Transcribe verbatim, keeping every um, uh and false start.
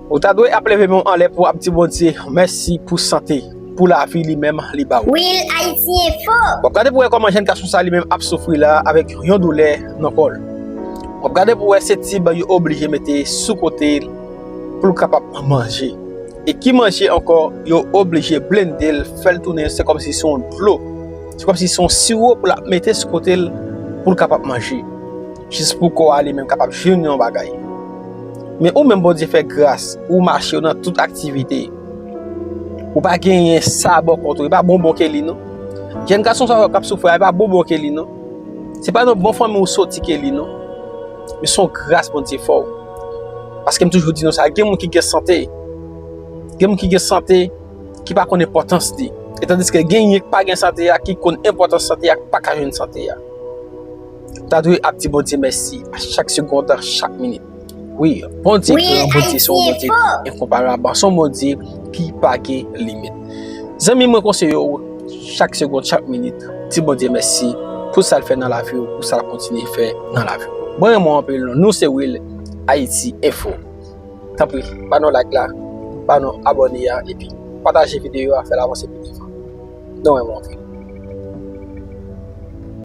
Ou ta dwe ap leve men w anlè pou w ap di Bondye mèsi pou sante, pou lavi li menm li ba ou. Real Haiti Info. W ap gade pou w wè kòman jèn gason sa li menm ap soufri la avèk yon doulè nan kò l. W ap gade pou w wè se tib yo oblije mete sou kote l pou l kapab manje. E ki manje ankò, yo oblije blende l, fè l tounen, se kòmsi se yon dlo. Se kòmsi se yon siwo pou l ap mete sou kote l pou l kapab manje. Jis pou kò a li menm kapab jwenn yon bagay. Men ou menm Bondye fè gras, ou mache, ou nan tout aktivite. Ou pa genyen sa bò kont ou, e pa bonbon ke li non. Jèn gason sa w ap soufri a, e pa bonbon ke li non. Se pa nan bon fanmi ou soti ke li non. Men se yon gras Bondye fè w. Paske m toujou di nou sa, gen moun ki gen sante. Gen moun ki gen sante, ki pa konn enpòtans li. E tandiske gen yon ki pa gen sante a, ki konn enpòtans sante a, ki pa ka jwenn sante a. Ou ta dwe ap di Bondye mèsi a chak segond, a chak minit. Wi, Bondye gran, Bondye se yon Bondye enkonparab, se yon Bondye ki pa gen limit. Zanmi mwen konseye w, chak segond, chak minit, di Bondye mèsi pou sa l fè nan lavi w, pou sa l ap kontinye fè nan lavi w. Mwen renmen w anpil, nou se Real Haiti Info. Tanpri, ba nou like la, ba nou abòne a, epi pataje videyo a, fè l avanse pi devan. Nou renmen w anpil.